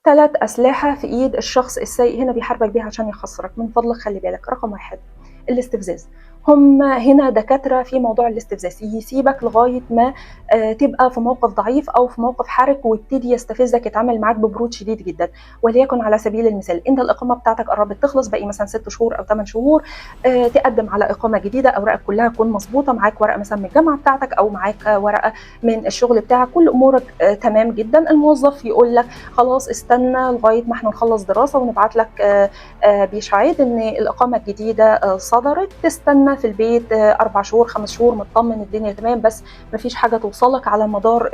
3 أسلحة في إيد الشخص السيء هنا بيحاربك بيها عشان يخسرك، من فضلك خلي بالك. رقم 1 الاستفزاز. هم هنا دكاترة في موضوع الاستفزاز، يسيبك لغاية ما تبقى في موقف ضعيف أو في موقف حرج ويبتدي يستفزك، يتعامل معاك ببرود شديد جدا. وليكن على سبيل المثال انت الإقامة بتاعتك قربت تخلص، باقي مثلا 6 شهور أو 8 شهور، تقدم على إقامة جديدة، أوراقك كلها تكون مظبوطة، معاك ورقة مثلا من الجامعة بتاعتك أو معاك ورقة من الشغل بتاعك، كل أمورك تمام جدا. الموظف يقول لك خلاص استنى لغاية ما احنا نخلص دراسة ونبعت لك Bescheid إن الإقامة الجديدة صدرت. تستنى في البيت 4 شهور 5 شهور، مطمن الدنيا تمام، بس مفيش حاجة توصلك على مدار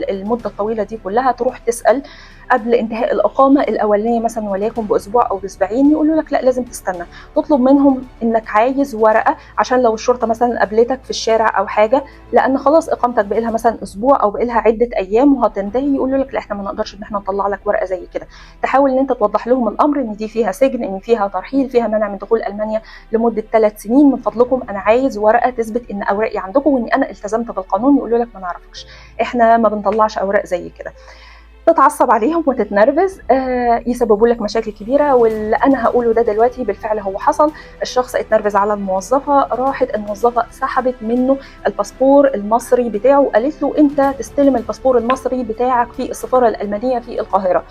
المدة الطويلة دي كلها. تروح تسأل قبل انتهاء الإقامة الأولانية مثلا وليكن بأسبوع أو بأسبوعين، يقولوا لك لا لازم تستنى. تطلب منهم إنك عايز ورقة عشان لو الشرطة مثلا قابلتك في الشارع أو حاجة، لأن خلاص إقامتك بقالها مثلا أسبوع أو بقالها عدة أيام وهتنتهي، يقولوا لك لا إحنا ما نقدرش إن إحنا نطلع لك ورقة زي كده. تحاول إن أنت توضح لهم الأمر إن دي فيها سجن، إن فيها ترحيل، فيها منع من دخول ألمانيا لمدة 3 سنين، من فضلكم أنا عايز ورقة تثبت إن أوراقي عندكم وإن أنا التزمت بالقانون. يقولوا لك ما نعرفكش، إحنا ما بنطلعش أوراق زي كده. تتعصب عليهم وتتنرفز، يسببوا لك مشاكل كبيرة. واللي انا هقوله ده دلوقتي بالفعل هو حصل. الشخص اتنرفز على الموظفة، راحت الموظفة سحبت منه الباسبور المصري بتاعه وقالت له انت تستلم الباسبور المصري بتاعك في السفارة الالمانية في القاهرة،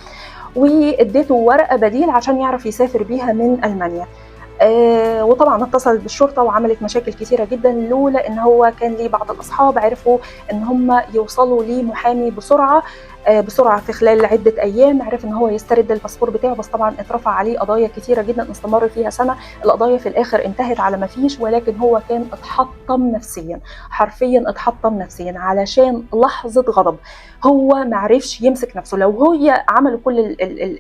واديته ورقة بديل عشان يعرف يسافر بيها من المانيا. وطبعا اتصلت بالشرطة وعملت مشاكل كثيرة جدا، لولا ان هو كان ليه بعض الاصحاب عرفوا ان هم يوصلوا لمحامي بسرعة، بسرعة في خلال عده ايام عرف ان هو يسترد الباسبور بتاعه. بس طبعا اترفع عليه قضايا كثيرة جدا استمر فيها سنة، القضايا في الاخر انتهت على ما فيش، ولكن هو كان اتحطم نفسيا، حرفيا اتحطم نفسيا علشان لحظة غضب هو ما عرفش يمسك نفسه. لو هو عملوا كل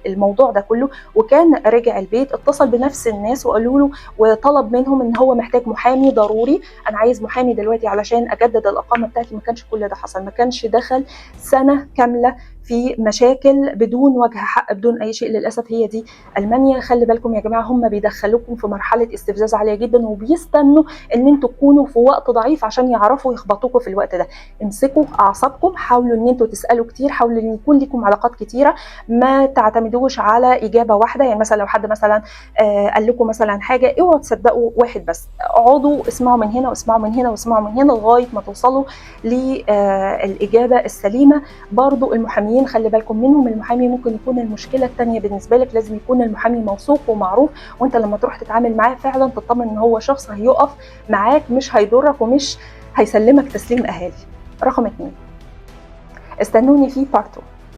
الموضوع ده كله وكان رجع البيت اتصل بنفس الناس وقالوا له وطلب منهم ان هو محتاج محامي ضروري، انا عايز محامي دلوقتي علشان اجدد الاقامة بتاعتي، ما كانش كل ده حصل، ما كانش دخل سنة كاملة في مشاكل بدون وجه حق بدون اي شيء. للاسف هي دي المانيا. خلي بالكم يا جماعة، هم بيدخلوكم في مرحلة استفزاز عالية جدا، وبيستنوا ان انتوا تكونوا في وقت ضعيف عشان يعرفوا يخبطوكم في الوقت ده. امسكوا اعصابكم، حاولوا ان انتوا تسالوا كتير، حاولوا ان يكون لكم علاقات كتيرة، ما تعتمدوش على اجابه واحدة. يعني مثلا لو حد مثلا قال لكم مثلا حاجة، اوعوا تصدقوا واحد بس، اقعدوا اسمعوا من هنا واسمعوا من هنا واسمعوا من هنا لغاية ما توصلوا للاجابة السليمة. برضو المحاميين خلي بالكم منهم، المحامي ممكن يكون المشكلة الثانية بالنسبة لك، لازم يكون المحامي موثوق ومعروف، وانت لما تروح تتعامل معاه فعلا تطمن ان هو شخص هيقف معاك، مش هيضرك ومش هيسلمك تسليم اهالي. رقم 2، استنوني في part 2.